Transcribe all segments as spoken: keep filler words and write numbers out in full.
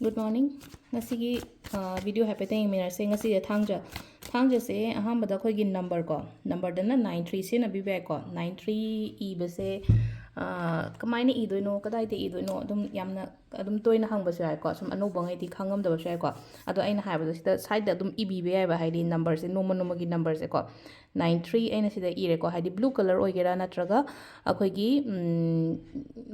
Good morning. ꯉꯁꯤꯒꯤ video ꯍꯥꯏꯐꯦꯠꯇꯪ ꯌꯦꯡꯃꯤꯟꯅꯔꯁꯦ꯫ ꯉꯁꯤꯁꯦ ꯊꯥꯡꯖ꯫ ꯊꯥꯡꯖꯁꯦ ꯑꯍꯥꯟꯕꯗ ꯑꯩꯈꯣꯏꯒꯤ number ꯀꯣ, numberꯗꯅ nine three ꯁꯤꯖꯤꯟꯅꯕꯤꯕ ꯌꯥꯏꯀꯣ꯫ Nine three ꯏꯕꯁꯦ ꯀꯃꯥꯏꯅ ꯏꯗꯣꯏꯅꯣ, ꯀꯗꯥꯏꯗ ꯏꯗꯣꯏꯅꯣ, ꯑꯗꯨꯝ ꯌꯥꯝꯅ ꯑꯗꯨꯝ ꯇꯣꯏꯅ ꯍꯪꯕꯁꯨ ꯌꯥꯏꯀꯣ꯫ ꯁꯨꯝ ꯑꯅꯧꯕꯉꯩꯗꯤ ꯈꯪꯉꯝꯗꯕꯁꯨ ꯌꯥꯏꯀꯣ꯫ ꯑꯗꯣ ꯑꯩꯅ ꯍꯥꯏꯕꯗꯣ ꯁꯤꯗ sideꯇ ꯑꯗꯨꯝ ꯏꯕꯤꯕ ꯌꯥꯏꯕ, ꯍꯥꯏꯗꯤ numberꯁꯦ ꯅꯣꯡꯃ ꯅꯣꯡꯃꯒꯤ numberꯁꯦꯀꯣ꯫ Nine three ꯑꯩꯅ ꯁꯤꯗ ꯏꯔꯦꯀꯣ, ꯍꯥꯏꯗꯤ blue colour ꯑꯣꯏꯒꯦꯔꯥ ꯅꯠꯇ꯭ꯔꯒ ꯑꯩꯈꯣꯏꯒꯤ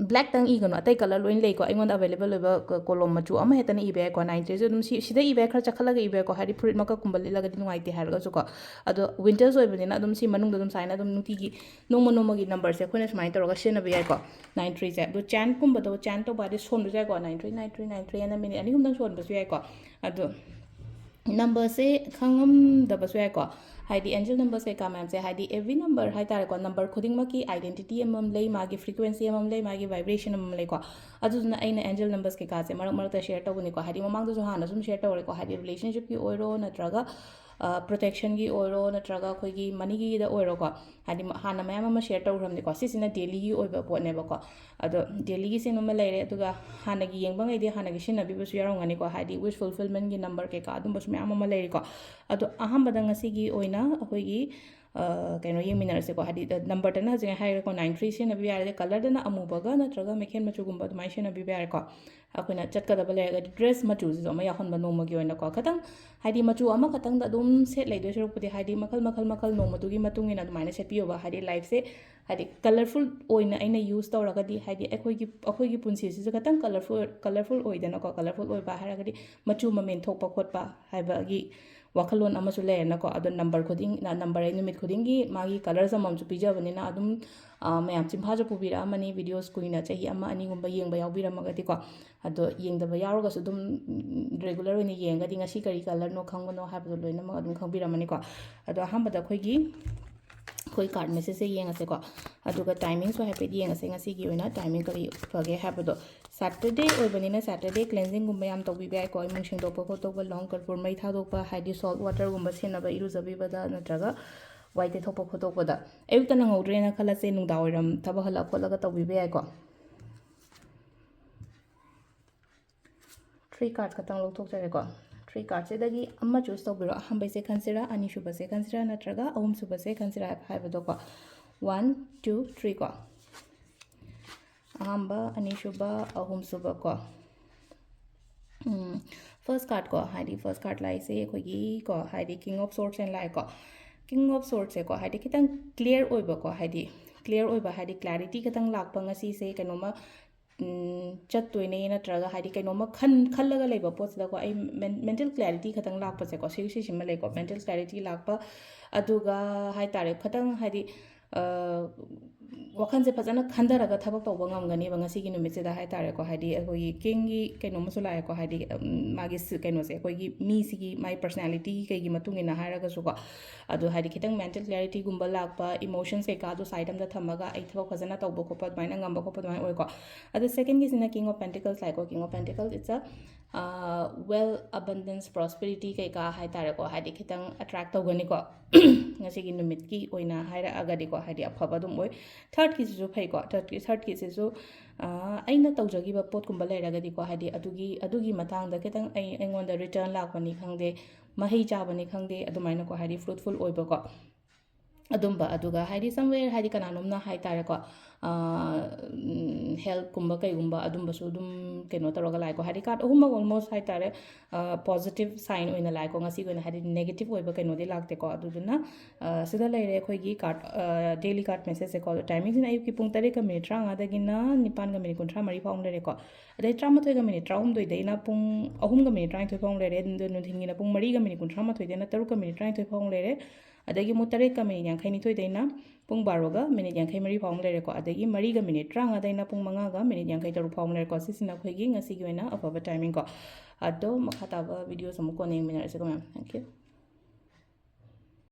blackꯇꯪ ꯏꯒꯅꯨ, ꯑꯇꯩ colour ꯂꯣꯏꯅ ꯂꯩꯀꯣ꯫ ꯑꯩꯉꯣꯟꯗ available ꯑꯣꯏꯕ column ꯃꯆꯨ ꯑꯃ ꯍꯦꯛꯇꯅ ꯏꯕ ꯌꯥꯏꯀꯣ꯫ Nine threeꯁꯦ ꯑꯗꯨꯝ ꯁꯤ ꯁꯤꯗ ꯏꯕ ꯌꯥꯏ, ꯈꯔ ꯆꯈꯠꯂꯒ ꯏꯕ ꯌꯥꯏꯀꯣ, ꯍꯥꯏꯗꯤ ꯐꯨꯔꯤꯠ ꯃꯀꯛꯀꯨꯝꯕ ꯂꯤꯠꯂꯒꯗꯤ ꯅꯨꯡꯉꯥꯏꯇꯦ ꯍꯥꯏꯔꯒꯁꯨꯀꯣ꯫ ꯑꯗꯣ winterꯁ ꯑꯣꯏꯕꯅꯤꯅ ꯑꯗꯨꯝ ꯁꯤ ꯃꯅꯨꯡꯗ ꯑꯗꯨꯝ ꯁꯨꯃꯥꯏꯅ ꯑꯗꯨꯝ ꯅꯨꯡꯇꯤꯒꯤ ꯅꯣꯡꯃ ꯅꯣꯡꯃꯒꯤ numberꯁꯦ ꯑꯩꯈꯣꯏꯅ ꯁꯨꯃꯥꯏꯅ ꯇꯧꯔꯒ ꯁꯤꯖꯤꯟꯅꯕ ꯌꯥꯏꯀꯣ꯫ Nine threeꯁꯦ ꯑꯗꯣ chant ꯀꯨꯝꯕꯗꯣ chant ꯇꯧꯕ ꯍꯥꯏꯗꯤ ꯁꯣꯟꯕꯁꯨ ꯌꯥꯏꯀꯣ꯫ Nine three, nine three, nine three ꯍꯥꯏꯅ minute ꯑꯅꯤ ꯑꯍꯨꯝꯗꯪ ꯁꯣꯟꯕꯁꯨ ꯌꯥꯏꯀꯣ꯫ ꯑꯗꯣ numberꯁꯦ ꯈꯪꯉꯝꯗꯕꯁꯨ ꯌꯥꯏꯀꯣ꯫ ꯍꯥꯏꯗꯤ angel number ꯀꯩꯀꯥ ꯃꯌꯥꯝꯁꯦ, ꯍꯥꯏꯗꯤ every number ꯍꯥꯏꯇꯥꯔꯦꯀꯣ, number ꯈꯨꯗꯤꯡꯃꯛꯀꯤ identity ꯑꯃꯃꯝ ꯂꯩ, ꯃꯥꯒꯤ frequency ꯑꯃꯃꯝ ꯂꯩ, ꯃꯥꯒꯤ vibration ꯑꯃꯃꯝ ꯂꯩꯀꯣ꯫ ꯑꯗꯨꯗꯨꯅ ꯑꯩꯅ angel number ꯀꯩꯀꯥꯁꯦ ꯃꯔꯛ ꯃꯔꯛꯇ share ꯇꯧꯕꯅꯤꯀꯣ꯫ ꯍꯥꯏꯗꯤ ꯃꯃꯥꯡꯗꯁꯨ ꯍꯥꯟꯅ ꯁꯨꯝ share ꯇꯧꯔꯦꯀꯣ, ꯍꯥꯏꯗꯤ relationshipꯀꯤ ꯑꯣꯏꯔꯣ ꯅꯠꯇ꯭ꯔꯒ protectionꯒꯤ ꯑꯣꯏꯔꯣ ꯅꯠꯇ꯭ꯔꯒ ꯑꯩꯈꯣꯏꯒꯤ moneyꯒꯤꯗ ꯑꯣꯏꯔꯣꯀꯣ꯫ ꯍꯥꯏꯗꯤ ꯍꯥꯟꯅ ꯃꯌꯥꯝ ꯑꯃ share ꯇꯧꯈ꯭ꯔꯕꯅꯤꯀꯣ꯫ ꯁꯤꯁꯤꯅ dailyꯒꯤ ꯑꯣꯏꯕ ꯄꯣꯠꯅꯦꯕꯀꯣ꯫ ꯑꯗꯣ dailyꯒꯤ ꯁꯦꯝ ꯑꯃ ꯂꯩꯔꯦ, ꯑꯗꯨꯒ ꯍꯥꯟꯅꯒꯤ ꯌꯦꯡꯕꯉꯩꯗꯤ ꯍꯥꯟꯅꯒꯤ ꯁꯤꯖꯤꯟꯅꯕꯤꯕꯁꯨ ꯌꯥꯎꯔꯝꯒꯅꯤꯀꯣ, ꯍꯥꯏꯗꯤ wish fulfillmentꯀꯤ number ꯀꯩꯀꯥ ꯑꯗꯨꯝꯕꯁꯨ ꯃꯌꯥꯝ ꯑꯃ ꯂꯩꯔꯤꯀꯣ꯫ ꯑꯗꯣ ꯑꯍꯥꯟꯕꯗ ꯉꯁꯤꯒꯤ ꯑꯣꯏꯅ ꯑꯩꯈꯣꯏꯒꯤ ꯀꯩꯅꯣ ꯌꯦꯡꯃꯤꯟꯅꯔꯁꯦꯀꯣ꯫ ꯍꯥꯏꯗꯤ numberꯗꯅ ꯍꯧꯖꯤꯛ ꯍꯥꯏꯔꯦꯀꯣ, nine three ꯁꯤꯖꯤꯟꯅꯕꯤꯕ ꯌꯥꯔꯦ, colourꯗꯅ ꯑꯃꯨꯕꯒ ꯅꯠꯇ꯭ꯔꯒ ꯃꯩꯈꯦꯜ ꯃꯆꯨꯒꯨꯝꯕ ꯑꯗꯨꯃꯥꯏꯅ ꯁꯤꯖꯤꯟꯅꯕꯤꯕ ꯌꯥꯔꯦꯀꯣ꯫ ꯑꯩꯈꯣꯏꯅ ꯆꯠꯀꯗꯕ ꯂꯩꯔꯒꯗꯤ dress ꯃꯆꯨꯁꯤꯁꯨ ꯑꯃ ꯌꯥꯎꯍꯟꯕ ꯅꯣꯡꯃꯒꯤ ꯑꯣꯏꯅꯀꯣ꯫ ꯈꯤꯇꯪ ꯍꯥꯏꯗꯤ ꯃꯆꯨ ꯑꯃꯈꯛꯇꯪꯗ ꯑꯗꯨꯝ set ꯂꯩꯗꯣꯏ ꯁꯔꯨꯛꯄꯨꯗꯤ ꯍꯥꯏꯗꯤ ꯃꯈꯜ ꯃꯈꯜ ꯃꯈꯜ ꯅꯣꯡꯃꯗꯨꯒꯤ ꯃꯇꯨꯡ ꯏꯟꯅ ꯑꯗꯨꯃꯥꯏꯅ ꯁꯦꯠꯄꯤꯌꯣꯕ꯫ ꯍꯥꯏꯗꯤ lifeꯁꯦ ꯍꯥꯏꯗꯤ colourful ꯑꯣꯏꯅ ꯑꯩꯅ use ꯇꯧꯔꯒꯗꯤ ꯍꯥꯏꯗꯤ ꯑꯩꯈꯣꯏꯒꯤ ꯑꯩꯈꯣꯏꯒꯤ ꯄꯨꯟꯁꯤꯁꯤꯁꯨ ꯈꯤꯇꯪ colourful colourful ꯑꯣꯏꯗꯅꯀꯣ꯫ Colourful ꯑꯣꯏꯕ ꯍꯥꯏꯔꯒꯗꯤ ꯃꯆꯨ ꯃꯃꯦꯟ ꯊꯣꯛꯄ ꯈꯣꯠꯄ ꯍꯥꯏꯕꯒꯤ ꯋꯥꯈꯜꯂꯣꯟ ꯑꯃꯁꯨ ꯂꯩꯔꯦꯅꯀꯣ꯫ ꯑꯗꯣ number ꯈꯨꯗꯤꯡ number ꯑꯩ ꯅꯨꯃꯤꯠ ꯈꯨꯗꯤꯡꯒꯤ ꯃꯥꯒꯤ colours ꯑꯃꯃꯝꯁꯨ ꯄꯤꯖꯕꯅꯤꯅ ꯑꯗꯨꯝ ꯃꯌꯥꯝ ꯆꯤꯟꯐꯥꯁꯨ ꯄꯨꯕꯤꯔꯛꯑꯝꯃꯅꯤ, videos ꯀꯨꯏꯅ ꯆꯍꯤ ꯑꯃ ꯑꯅꯤꯒꯨꯝꯕ ꯌꯦꯡꯕ ꯌꯥꯎꯕꯤꯔꯝꯃꯒꯗꯤꯀꯣ꯫ ꯑꯗꯣ ꯌꯦꯡꯗꯕ ꯌꯥꯎꯔꯒꯁꯨ ꯑꯗꯨꯝ regular ꯑꯣꯏꯅ ꯌꯦꯡꯉꯒꯗꯤ ꯉꯁꯤ ꯀꯔꯤ colourꯅꯣ ꯈꯪꯕꯅꯣ ꯍꯥꯏꯕꯗꯣ ꯂꯣꯏꯅꯃꯛ ꯑꯗꯨꯝ ꯈꯪꯕꯤꯔꯝꯃꯅꯤꯀꯣ꯫ ꯑꯗꯣ ꯑꯍꯥꯟꯕꯗ ꯑꯩꯈꯣꯏꯒꯤ ꯑꯩꯈꯣꯏ card messageꯁꯦ ꯌꯦꯡꯉꯁꯦꯀꯣ꯫ ꯑꯗꯨꯒ timingꯁꯨ ꯍꯥꯏꯐꯦꯠ ꯌꯦꯡꯉꯁꯦ, ꯉꯁꯤꯒꯤ ꯑꯣꯏꯅ timing ꯀꯔꯤ ꯐꯒꯦ ꯍꯥꯏꯕꯗꯣ꯫ Saturday ꯑꯣꯏꯕꯅꯤꯅ Saturday cleansingꯒꯨꯝꯕ ꯌꯥꯝ ꯇꯧꯕꯤꯕ ꯌꯥꯏꯀꯣ꯫ ꯏꯃꯨꯡ ꯁꯦꯡꯗꯣꯛꯄ ꯈꯣꯠꯇꯣꯛꯄ, ꯂꯣꯡ ꯀꯔꯄꯨꯔ ꯃꯩ ꯊꯥꯗꯣꯛꯄ, ꯍꯥꯏꯗꯤ salt waterꯒꯨꯝꯕ ꯁꯤꯖꯤꯟꯅꯕ ꯏꯔꯨꯖꯕꯤꯕꯗ ꯅꯠꯇ꯭ꯔꯒ ꯋꯥꯏ ꯇꯩꯊꯣꯛꯄ ꯈꯣꯠꯇꯣꯛꯄꯗ꯫ ꯑꯌꯨꯛꯇ ꯅꯪꯍꯧꯗ꯭ꯔꯦꯅ ꯈꯜꯂꯁꯦ, ꯅꯨꯡꯗꯥꯡ ꯋꯥꯏꯔꯝ ꯊꯕꯛ ꯍꯜꯂꯛ ꯈꯣꯠꯂꯒ ꯇꯧꯕꯤꯕ ꯌꯥꯏꯀꯣ꯫ ꯊ꯭ꯔꯤ ꯀꯥꯔꯠ ꯈꯛꯇꯪ ꯂꯧꯊꯣꯛꯆꯔꯦꯀꯣ꯫ ꯊ꯭ꯔꯤ ꯀꯥꯔꯠꯁꯤꯗꯒꯤ ꯑꯃ ꯆꯨꯁ ꯇꯧꯕꯤꯔꯣ꯫ ꯑꯍꯥꯟꯕꯩꯁꯦ ꯈꯟꯁꯤꯔꯥ, ꯑꯅꯤꯁꯨꯕꯁꯦ ꯈꯟꯁꯤꯔꯥ, ꯅꯠꯇ꯭ꯔꯒ ꯑꯍꯨꯝꯁꯨꯕꯁꯦ ꯈꯟꯁꯤꯔꯥ ꯍꯥꯏꯕꯗꯣꯀꯣ꯫ ꯋꯥꯟ, ꯇꯨ, ꯊ꯭ꯔꯤ ꯀꯣ꯫ ꯑꯍꯥꯟꯕ, ꯑꯅꯤꯁꯨꯕ, ꯑꯍꯨꯝꯁꯨꯕ ꯀꯣ꯫ ꯐꯥꯔꯁ ꯀꯥꯔꯠ ꯀꯣ, ꯍꯥꯏꯗꯤ ꯐꯥꯔꯁ ꯀꯥꯔꯠ ꯂꯥꯛꯏꯁꯦ ꯑꯩꯈꯣꯏꯒꯤ ꯀꯣ, ꯍꯥꯏꯗꯤ King of Swords ꯑꯣꯏꯅ ꯂꯥꯛꯑꯦꯀꯣ꯫ King of Swordsꯁꯦꯀꯣ, ꯍꯥꯏꯗꯤ ꯈꯤꯇꯪ ꯀ꯭ꯂꯤꯌꯥꯔ ꯑꯣꯏꯕꯀꯣ, ꯍꯥꯏꯗꯤ ꯀ꯭ꯂꯤꯌꯥꯔ ꯑꯣꯏꯕ, ꯍꯥꯏꯗꯤ ꯀ꯭ꯂꯦꯔꯤꯇꯤ ꯈꯤꯇꯪ ꯂꯥꯛꯄ ꯉꯁꯤꯁꯦ, ꯀꯩꯅꯣꯝꯃ ꯎꯝ, ꯆꯠꯇꯣꯏꯅꯦ, ꯅꯠꯇ꯭ꯔꯒ ꯍꯥꯏꯗꯤ ꯀꯩꯅꯣꯝꯃ ꯈꯟ-, ꯈꯜꯂꯒ ꯂꯩꯕ ꯄꯣꯠꯁꯤꯗꯀꯣ, ꯑꯩ ꯃꯦꯟ-, ꯃꯦꯟꯇꯦꯜ ꯀ꯭ꯂꯦꯔꯤꯇꯤ ꯈꯤꯇꯪ ꯂꯥꯛꯄꯁꯦꯀꯣ, ꯁꯤ, ꯁꯤꯁꯤꯃ ꯂꯩꯀꯣ, ꯃꯦꯟꯇꯦꯜ ꯀ꯭ꯂꯦꯔꯤꯇꯤ ꯂꯥꯛꯄ꯫ ꯑꯗꯨꯒ ꯍꯥꯏ ꯇꯥꯔꯦ, ꯈꯤꯇꯪ ꯍꯥꯏꯗꯤ, ꯑ, ꯋꯥꯈꯜꯁꯦ ꯐꯖꯅ ꯈꯟꯊꯔꯒ ꯊꯕꯛ ꯇꯧꯕ ꯉꯝꯒꯅꯦꯕ ꯉꯁꯤꯒꯤ ꯅꯨꯃꯤꯠꯁꯤꯗ ꯍꯥꯏ ꯇꯥꯔꯦꯀꯣ꯫ ꯍꯥꯏꯗꯤ ꯑꯩꯈꯣꯏꯒꯤ Kingꯒꯤ ꯀꯩꯅꯣꯝꯃꯁꯨ ꯂꯥꯛꯑꯦꯀꯣ, ꯍꯥꯏꯗꯤ, ꯎꯝ, ꯃꯥꯒꯤ ꯁꯤ-, ꯀꯩꯅꯣꯁꯦ, ꯑꯩꯈꯣꯏꯒꯤ ꯃꯤꯁꯤꯒꯤ ꯃꯥꯒꯤ ꯄꯔꯁꯅꯦꯂꯤꯇꯤꯒꯤ ꯀꯩꯒꯤ ꯃꯇꯨꯡ ꯏꯟꯅ ꯍꯥꯏꯔꯒꯁꯨꯀꯣ, ꯑꯗꯣ ꯍꯥꯏꯗꯤ ꯈꯤꯇꯪ ꯃꯦꯟꯇꯦꯜ ꯀ꯭ꯂꯦꯔꯤꯇꯤꯒꯨꯝꯕ ꯂꯥꯛꯄ, ꯏꯃꯣꯁꯟꯁ ꯀꯩꯀꯥꯗꯣ ꯁꯥꯏꯠ ꯑꯃꯗ ꯊꯝꯃꯒ ꯑꯩ ꯊꯕꯛ ꯐꯖꯅ ꯇꯧꯕ ꯈꯣꯠꯄ ꯑꯗꯨꯃꯥꯏꯅ ꯉꯝꯕ ꯈꯣꯠꯄ ꯑꯗꯨꯃꯥꯏꯅ ꯑꯣꯏꯀꯣ꯫ ꯑꯗꯣ ꯁꯦꯀꯦꯟꯒꯤꯁꯤꯅ King of Pentacles ꯂꯥꯛꯑꯦꯀꯣ꯫ King of Pentacles, it's a, uh, wealth, abundance, prosperity ꯀꯩꯀꯥ ꯍꯥꯏ ꯇꯥꯔꯦꯀꯣ, ꯍꯥꯏꯗꯤ ꯈꯤꯇꯪ ꯑꯦꯇ꯭ꯔꯦꯛ ꯇꯧꯒꯅꯤꯀꯣ꯫ ꯉꯁꯤꯒꯤ ꯅꯨꯃꯤꯠꯀꯤ ꯑꯣꯏꯅ ꯍꯥꯏꯔꯛꯑꯒꯗꯤꯀꯣ, ꯍꯥꯏꯗꯤ ꯑꯐꯕ ꯑꯗꯨꯝ ꯑꯣꯏ꯫ ꯊꯥꯔꯠꯀꯤꯁꯤꯁꯨ ꯐꯩꯀꯣ꯫ ꯊꯥꯔꯠꯀꯤ, ꯊꯥꯔꯠꯀꯤꯁꯤꯁꯨ, ꯑ, ꯑꯩꯅ ꯇꯧꯖꯈꯤꯕ ꯄꯣꯠꯀꯨꯝꯕ ꯂꯩꯔꯒꯗꯤꯀꯣ, ꯍꯥꯏꯗꯤ ꯑꯗꯨꯒꯤ, ꯑꯗꯨꯒꯤ ꯃꯇꯥꯡꯗ ꯈꯤꯇꯪ ꯑꯩ, ꯑꯩꯉꯣꯟꯗ ꯔꯤꯇꯔꯟ ꯂꯥꯛꯄꯅꯤ ꯈꯪꯗꯦ, ꯃꯍꯩ ꯆꯥꯕꯅꯤ ꯈꯪꯗꯦ, ꯑꯗꯨꯃꯥꯏꯅꯀꯣ, ꯍꯥꯏꯗꯤ ꯐ꯭ꯔꯨꯠꯐꯨꯜ ꯑꯣꯏꯕꯀꯣ꯫ ꯑꯗꯨꯝꯕ, ꯑꯗꯨꯒ ꯍꯥꯏꯗꯤ somewhere ꯍꯥꯏꯗꯤ ꯀꯅꯥꯅꯣꯝꯅ ꯍꯥꯏ ꯇꯥꯔꯦꯀꯣ, ꯑ, ꯎꯝ, ꯍꯦꯜꯠꯀꯨꯝꯕ ꯀꯩꯒꯨꯝꯕ ꯑꯗꯨꯝꯕꯁꯨ ꯑꯗꯨꯝ ꯀꯩꯅꯣ ꯇꯧꯔꯒ ꯂꯥꯛꯑꯦꯀꯣ꯫ ꯍꯥꯏꯗꯤ ꯀꯥꯔꯠ ꯑꯍꯨꯝꯃꯛ almost ꯍꯥꯏ ꯇꯥꯔꯦ, ꯑ, ꯄꯣꯖꯤꯇꯤꯚ ꯁꯥꯏꯟ ꯑꯣꯏꯅ ꯂꯥꯛꯑꯦꯀꯣ꯫ ꯉꯁꯤꯒꯤ ꯑꯣꯏꯅ ꯍꯥꯏꯗꯤ ꯅꯦꯒꯦꯇꯤꯚ ꯑꯣꯏꯕ ꯀꯩꯅꯣꯗꯤ ꯂꯥꯛꯇꯦꯀꯣ꯫ ꯑꯗꯨꯗꯨꯅ, ꯑ, ꯁꯤꯗ ꯂꯩꯔꯦ ꯑꯩꯈꯣꯏꯒꯤ ꯀꯥꯔꯠ, ꯑ, ꯗꯦꯂꯤ ꯀꯥꯔꯠ ꯃꯦꯁꯦꯖꯁꯦꯀꯣ꯫ ꯑꯗꯣ ꯇꯥꯏꯃꯤꯡꯁꯤꯅ ꯑꯌꯨꯛꯀꯤ ꯄꯨꯡ ꯇꯔꯦꯠꯀ ꯃꯤꯅꯤꯠ ꯇꯔꯥꯃꯉꯥꯗꯒꯤꯅ ꯅꯤꯄꯥꯟꯒ ꯃꯤꯅꯤꯠ ꯀꯨꯟꯊ꯭ꯔꯥ ꯃꯔꯤ ꯐꯥꯎ ꯂꯩꯔꯦꯀꯣ꯫ ꯑꯗꯩ ꯇꯔꯥꯃꯥꯊꯣꯏꯒ ꯃꯤꯅꯤꯠ ꯇꯔꯥꯍꯨꯝꯗꯣꯏꯗꯩꯅ ꯄꯨꯡ ꯑꯍꯨꯝꯒ ꯃꯤꯅꯤꯠ ꯇꯔꯥꯅꯤꯊꯣꯏ ꯐꯥꯎ ꯂꯩꯔꯦ꯫ ꯑꯗꯣ ꯅꯨꯡꯊꯤꯟꯒꯤꯅ ꯄꯨꯡ ꯃꯔꯤꯒ ꯃꯤꯅꯤꯠ ꯀꯨꯟꯊ꯭ꯔꯥ ꯃꯥꯊꯣꯏꯗꯩꯅ ꯇꯔꯨꯛꯀ ꯃꯤꯅꯤꯠ ꯇꯔꯥꯅꯤꯊꯣꯏ ꯐꯥꯎ ꯂꯩꯔꯦ꯫ ꯑꯗꯒꯤ ꯑꯃꯨꯛ ꯇꯔꯦꯠꯀ ꯃꯤꯅꯤꯠ ꯌꯥꯡꯈꯩꯅꯤꯊꯣꯏꯗꯩꯅ ꯄꯨꯡ ꯕꯥꯔꯣꯒ ꯃꯤꯅꯤꯠ ꯌꯥꯡꯈꯩ ꯃꯔꯤ ꯐꯥꯎ ꯑꯃ ꯂꯩꯔꯦꯀꯣ꯫ ꯑꯗꯒꯤ ꯃꯔꯤꯒ ꯃꯤꯅꯤꯠ ꯇꯔꯥꯃꯉꯥꯗꯩꯅ ꯄꯨꯡ ꯃꯉꯥꯒ ꯃꯤꯅꯤꯠ ꯌꯥꯡꯈꯩ ꯇꯔꯨꯛ ꯐꯥꯎ ꯑꯃ ꯂꯩꯔꯦꯀꯣ꯫ ꯁꯤꯁꯤꯅ ꯑꯩꯈꯣꯏꯒꯤ ꯉꯁꯤꯒꯤ ꯑꯣꯏꯅ ꯑꯐꯕ ꯇꯥꯏꯃꯤꯡ ꯀꯣ꯫ ꯑꯗꯣ ꯃꯈꯥ ꯇꯥꯕ videos ꯑꯃꯨꯛ ꯀꯣꯟꯅ ꯌꯦꯡꯃꯤꯟꯅꯔꯁꯤꯀꯣ ꯃꯌꯥꯝ꯫ Thank you꯫